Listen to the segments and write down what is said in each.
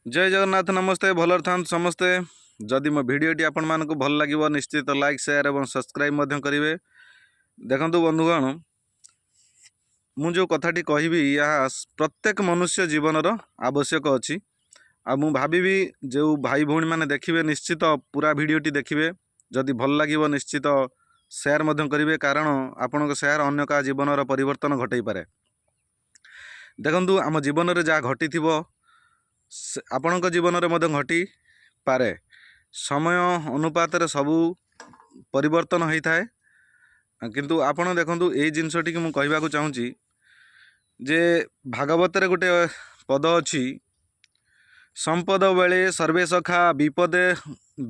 ଜୟ ଜଗନ୍ନାଥ, ନମସ୍ତେ। ଭଲରେ ଥାନ୍ତୁ ସମସ୍ତେ। ଯଦି ମୋ ଭିଡ଼ିଓଟି ଆପଣମାନଙ୍କୁ ଭଲ ଲାଗିବ, ନିଶ୍ଚିତ ଲାଇକ୍, ସେୟାର ଏବଂ ସବସ୍କ୍ରାଇବ୍ ମଧ୍ୟ କରିବେ। ଦେଖନ୍ତୁ ବନ୍ଧୁଗଣ, ମୁଁ ଯେଉଁ କଥାଟି କହିବି, ଏହା ପ୍ରତ୍ୟେକ ମନୁଷ୍ୟ ଜୀବନର ଆବଶ୍ୟକ ଅଛି। ଆଉ ମୁଁ ଭାବିବି, ଯେଉଁ ଭାଇ ଭଉଣୀମାନେ ଦେଖିବେ, ନିଶ୍ଚିତ ପୁରା ଭିଡ଼ିଓଟି ଦେଖିବେ। ଯଦି ଭଲ ଲାଗିବ, ନିଶ୍ଚିତ ସେୟାର ମଧ୍ୟ କରିବେ, କାରଣ ଆପଣଙ୍କ ସେୟାର ଅନ୍ୟ କାହା ଜୀବନର ପରିବର୍ତ୍ତନ ଘଟେଇ ପାରେ। ଦେଖନ୍ତୁ, ଆମ ଜୀବନରେ ଯାହା ଘଟିଥିବ, ଆପଣଙ୍କ ଜୀବନରେ ମଧ୍ୟ ଘଟିପାରେ। ସମୟ ଅନୁପାତରେ ସବୁ ପରିବର୍ତ୍ତନ ହୋଇଥାଏ। କିନ୍ତୁ ଆପଣ ଦେଖନ୍ତୁ, ଏଇ ଜିନିଷଟିକି ମୁଁ କହିବାକୁ ଚାହୁଁଛି ଯେ ଭାଗବତରେ ଗୋଟେ ପଦ ଅଛି, "ସମ୍ପଦ ବେଳେ ସର୍ବେ ସଖା, ବିପଦେ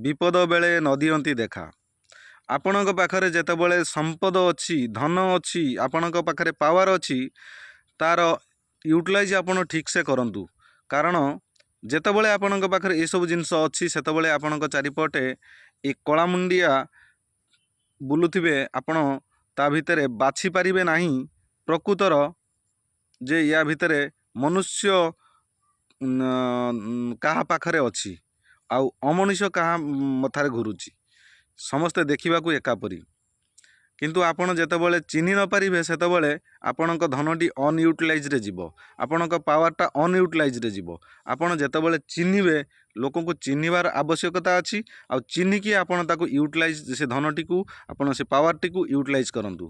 ବିପଦ ବେଳେ ନ ଦିଅନ୍ତି ଦେଖା।" ଆପଣଙ୍କ ପାଖରେ ଯେତେବେଳେ ସମ୍ପଦ ଅଛି, ଧନ ଅଛି, ଆପଣଙ୍କ ପାଖରେ ପାୱାର ଅଛି, ତାର ୟୁଟିଲାଇଜ୍ ଆପଣ ଠିକ୍ସେ କରନ୍ତୁ। କାରଣ ଯେତେବେଳେ ଆପଣଙ୍କ ପାଖରେ ଏସବୁ ଜିନିଷ ଅଛି, ସେତେବେଳେ ଆପଣଙ୍କ ଚାରିପଟେ ଏ କଳାମୁଣ୍ଡିଆ ବୁଲୁଥିବେ। ଆପଣ ତା ଭିତରେ ବାଛି ପାରିବେ ନାହିଁ ପ୍ରକୃତର ଯେ ୟା ଭିତରେ ମନୁଷ୍ୟ କାହା ପାଖରେ ଅଛି ଆଉ ଅମଣିଷ କାହା ମଥାରେ ଘୁରୁଛି। ସମସ୍ତେ ଦେଖିବାକୁ ଏକାପରି। କିନ୍ତୁ ଆପଣ ଯେତେବେଳେ ଚିହ୍ନି ନ ପାରିବେ, ସେତେବେଳେ ଆପଣଙ୍କ ଧନଟି ଅନୟୁଟିଲାଇଜ୍ରେ ଯିବ, ଆପଣଙ୍କ ପାୱାରଟା ଅନୟୁଟିଲାଇଜ୍ରେ ଯିବ। ଆପଣ ଯେତେବେଳେ ଚିହ୍ନିବେ, ଲୋକଙ୍କୁ ଚିହ୍ନିବାର ଆବଶ୍ୟକତା ଅଛି। ଆଉ ଚିହ୍ନିକି ଆପଣ ତାକୁ ୟୁଟିଲାଇଜ୍, ସେ ଧନଟିକୁ, ଆପଣ ସେ ପାୱାରଟିକୁ ୟୁଟିଲାଇଜ୍ କରନ୍ତୁ।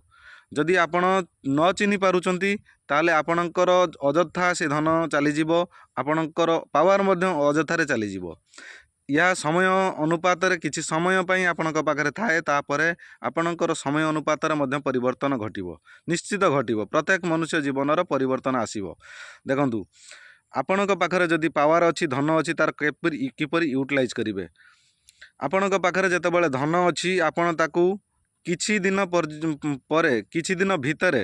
ଯଦି ଆପଣ ନ ଚିହ୍ନି ପାରୁଛନ୍ତି, ତାହେଲେ ଆପଣଙ୍କର ଅଯଥା ସେ ଧନ ଚାଲିଯିବ, ଆପଣଙ୍କର ପାୱାର ମଧ୍ୟ ଅଯଥାରେ ଚାଲିଯିବ। ଏହା ସମୟ ଅନୁପାତରେ କିଛି ସମୟ ପାଇଁ ଆପଣଙ୍କ ପାଖରେ ଥାଏ। ତାପରେ ଆପଣଙ୍କର ସମୟ ଅନୁପାତରେ ମଧ୍ୟ ପରିବର୍ତ୍ତନ ଘଟିବ, ନିଶ୍ଚିତ ଘଟିବ। ପ୍ରତ୍ୟେକ ମନୁଷ୍ୟ ଜୀବନର ପରିବର୍ତ୍ତନ ଆସିବ। ଦେଖନ୍ତୁ, ଆପଣଙ୍କ ପାଖରେ ଯଦି ପାୱାର ଅଛି, ଧନ ଅଛି, ତାର କିପରି କିପରି ୟୁଟିଲାଇଜ୍ କରିବେ? ଆପଣଙ୍କ ପାଖରେ ଯେତେବେଳେ ଧନ ଅଛି, ଆପଣ ତାକୁ କିଛି ଦିନ ପରେ, କିଛି ଦିନ ଭିତରେ,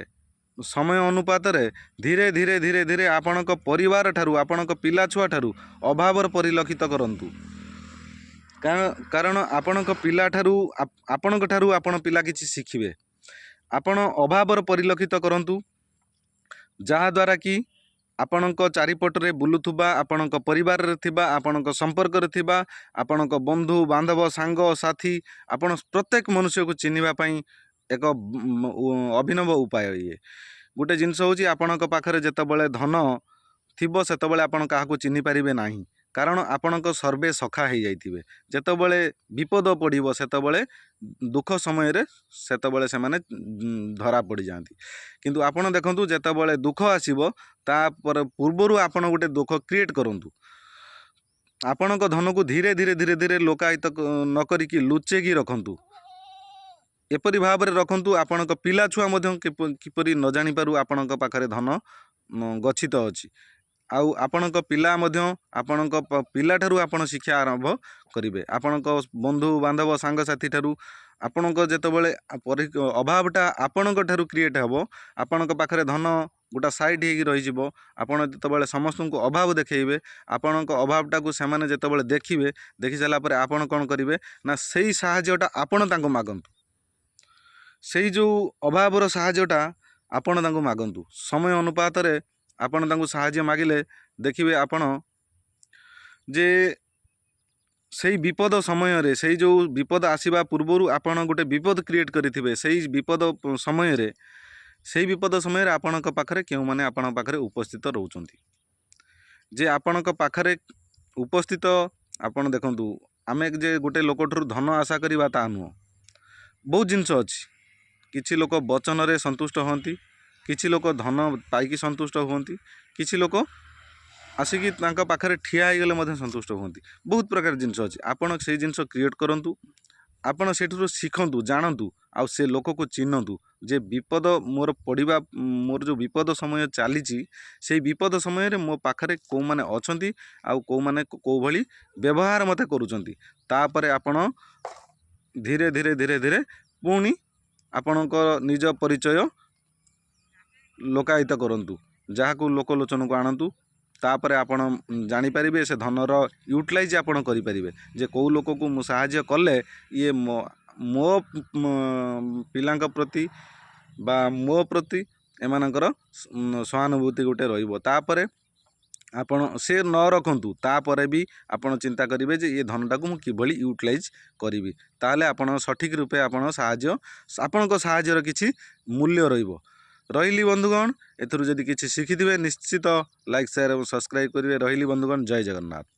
ସମୟ ଅନୁପାତରେ ଧୀରେ ଧୀରେ ଧୀରେ ଧୀରେ ଆପଣଙ୍କ ପରିବାର ଠାରୁ, ଆପଣଙ୍କ ପିଲା ଛୁଆ ଠାରୁ ଅଭାବର ପରିଲକ୍ଷିତ କରନ୍ତୁ। କାରଣ ଆପଣଙ୍କ ପିଲାଠାରୁ, ଆପଣଙ୍କ ଠାରୁ ଆପଣ ପିଲା କିଛି ଶିଖିବେ। ଆପଣ ଅଭାବର ପରିଲକ୍ଷିତ କରନ୍ତୁ, ଯାହାଦ୍ୱାରା କି ଆପଣଙ୍କ ଚାରିପଟରେ ବୁଲୁଥିବା, ଆପଣଙ୍କ ପରିବାରରେ ଥିବା, ଆପଣଙ୍କ ସମ୍ପର୍କରେ ଥିବା, ଆପଣଙ୍କ ବନ୍ଧୁ ବାନ୍ଧବ, ସାଙ୍ଗ ସାଥୀ, ଆପଣ ପ୍ରତ୍ୟେକ ମନୁଷ୍ୟକୁ ଚିହ୍ନିବା ପାଇଁ ଏକ ଅଭିନବ ଉପାୟ ଇଏ। ଗୋଟେ ଜିନିଷ ହେଉଛି, ଆପଣଙ୍କ ପାଖରେ ଯେତେବେଳେ ଧନ ଥିବ, ସେତେବେଳେ ଆପଣ କାହାକୁ ଚିହ୍ନି ପାରିବେ ନାହିଁ, କାରଣ ଆପଣଙ୍କ ସର୍ବେ ସଖା ହେଇଯାଇଥିବେ। ଯେତେବେଳେ ବିପଦ ପଡ଼ିବ, ସେତେବେଳେ ଦୁଃଖ ସମୟରେ, ସେତେବେଳେ ସେମାନେ ଧରା ପଡ଼ିଯାଆନ୍ତି। କିନ୍ତୁ ଆପଣ ଦେଖନ୍ତୁ, ଯେତେବେଳେ ଦୁଃଖ ଆସିବ, ତାପରେ ପୂର୍ବରୁ ଆପଣ ଗୋଟେ ଦୁଃଖ କ୍ରିଏଟ୍ କରନ୍ତୁ। ଆପଣଙ୍କ ଧନକୁ ଧୀରେ ଧୀରେ ଧୀରେ ଧୀରେ ଲୋକାୟିତ ନ କରିକି ଲୁଚେଇକି ରଖନ୍ତୁ। ଏପରି ଭାବରେ ରଖନ୍ତୁ, ଆପଣଙ୍କ ପିଲା ଛୁଆ ମଧ୍ୟ କିପରି ନ ଜାଣିପାରୁ ଆପଣଙ୍କ ପାଖରେ ଧନ ଗଚ୍ଛିତ ଅଛି। ଆଉ ଆପଣଙ୍କ ପିଲା ମଧ୍ୟ, ଆପଣଙ୍କ ପିଲାଠାରୁ ଆପଣ ଶିକ୍ଷା ଆରମ୍ଭ କରିବେ, ଆପଣଙ୍କ ବନ୍ଧୁ ବାନ୍ଧବ, ସାଙ୍ଗସାଥି ଠାରୁ। ଆପଣଙ୍କ ଯେତେବେଳେ ଅଭାବଟା ଆପଣଙ୍କ ଠାରୁ କ୍ରିଏଟ୍ ହେବ, ଆପଣଙ୍କ ପାଖରେ ଧନ ଗୋଟା ସାଇଡ଼୍ ହେଇକି ରହିଯିବ। ଆପଣ ଯେତେବେଳେ ସମସ୍ତଙ୍କୁ ଅଭାବ ଦେଖେଇବେ, ଆପଣଙ୍କ ଅଭାବଟାକୁ ସେମାନେ ଯେତେବେଳେ ଦେଖିବେ, ଦେଖି ସାରିଲା ପରେ ଆପଣ କ'ଣ କରିବେ ନା, ସେଇ ସାହାଯ୍ୟଟା ଆପଣ ତାଙ୍କୁ ମାଗନ୍ତୁ। ସେଇ ଯେଉଁ ଅଭାବର ସାହାଯ୍ୟଟା ଆପଣ ତାଙ୍କୁ ମାଗନ୍ତୁ। ସମୟ ଅନୁପାତରେ ଆପଣ ତାଙ୍କୁ ସାହାଯ୍ୟ ମାଗିଲେ, ଦେଖିବେ ଆପଣ ଯେ ସେଇ ବିପଦ ସମୟରେ, ସେଇ ଯେଉଁ ବିପଦ ଆସିବା ପୂର୍ବରୁ ଆପଣ ଗୋଟେ ବିପଦ କ୍ରିଏଟ୍ କରିଥିବେ, ସେଇ ବିପଦ ସମୟରେ ଆପଣଙ୍କ ପାଖରେ କେଉଁମାନେ ଆପଣଙ୍କ ପାଖରେ ଉପସ୍ଥିତ ରହୁଛନ୍ତି ଯେ ଆପଣଙ୍କ ପାଖରେ ଉପସ୍ଥିତ। ଆପଣ ଦେଖନ୍ତୁ, ଆମେ ଯେ ଗୋଟେ ଲୋକଠାରୁ ଧନ ଆଶା କରିବା ତାହା ନୁହଁ। ବହୁତ ଜିନିଷ ଅଛି। କିଛି ଲୋକ ବଚନରେ ସନ୍ତୁଷ୍ଟ ହୁଅନ୍ତି, କିଛି ଲୋକ ଧନ ପାଇକି ସନ୍ତୁଷ୍ଟ ହୁଅନ୍ତି, କିଛି ଲୋକ ଆସିକି ତାଙ୍କ ପାଖରେ ଠିଆ ହେଇଗଲେ ମଧ୍ୟ ସନ୍ତୁଷ୍ଟ ହୁଅନ୍ତି। ବହୁତ ପ୍ରକାର ଜିନିଷ ଅଛି। ଆପଣ ସେଇ ଜିନିଷ କ୍ରିଏଟ୍ କରନ୍ତୁ। ଆପଣ ସେଇଠାରୁ ଶିଖନ୍ତୁ, ଜାଣନ୍ତୁ ଆଉ ସେ ଲୋକକୁ ଚିହ୍ନନ୍ତୁ ଯେ ବିପଦ ମୋର ପଡ଼ିବା, ମୋର ଯେଉଁ ବିପଦ ସମୟ ଚାଲିଛି, ସେଇ ବିପଦ ସମୟରେ ମୋ ପାଖରେ କେଉଁମାନେ ଅଛନ୍ତି ଆଉ କେଉଁମାନେ କେଉଁ ଭଳି ବ୍ୟବହାର ମୋତେ କରୁଛନ୍ତି। ତାପରେ ଆପଣ ଧୀରେ ଧୀରେ ଧୀରେ ଧୀରେ ପୁଣି ଆପଣଙ୍କ ନିଜ ପରିଚୟ ଲୋକାୟିତ କରନ୍ତୁ, ଯାହାକୁ ଲୋକଲୋଚନକୁ ଆଣନ୍ତୁ। ତାପରେ ଆପଣ ଜାଣିପାରିବେ, ସେ ଧନର ୟୁଟିଲାଇଜ୍ ଆପଣ କରିପାରିବେ ଯେ କେଉଁ ଲୋକକୁ ମୁଁ ସାହାଯ୍ୟ କଲେ ଇଏ ମୋ ମୋ ପିଲାଙ୍କ ପ୍ରତି ବା ମୋ ପ୍ରତି ଏମାନଙ୍କର ସହାନୁଭୂତି ଗୋଟେ ରହିବ। ତାପରେ ଆପଣ ସେ ନ ରଖନ୍ତୁ, ତାପରେ ବି ଆପଣ ଚିନ୍ତା କରିବେ ଯେ ଏ ଧନଟାକୁ ମୁଁ କିଭଳି ୟୁଟିଲାଇଜ୍ କରିବି। ତାହେଲେ ଆପଣ ସଠିକ୍ ରୂପେ ଆପଣ ସାହାଯ୍ୟ, ଆପଣଙ୍କ ସାହାଯ୍ୟର କିଛି ମୂଲ୍ୟ ରହିବ। ରହିଲି ବନ୍ଧୁଗଣ। ଏଥିରୁ ଯଦି କିଛି ଶିଖିଥିବେ, ନିଶ୍ଚିତ ଲାଇକ୍, ସେୟାର ଏବଂ ସବସ୍କ୍ରାଇବ୍ କରିବେ। ରହିଲି ବନ୍ଧୁଗଣ, ଜୟ ଜଗନ୍ନାଥ।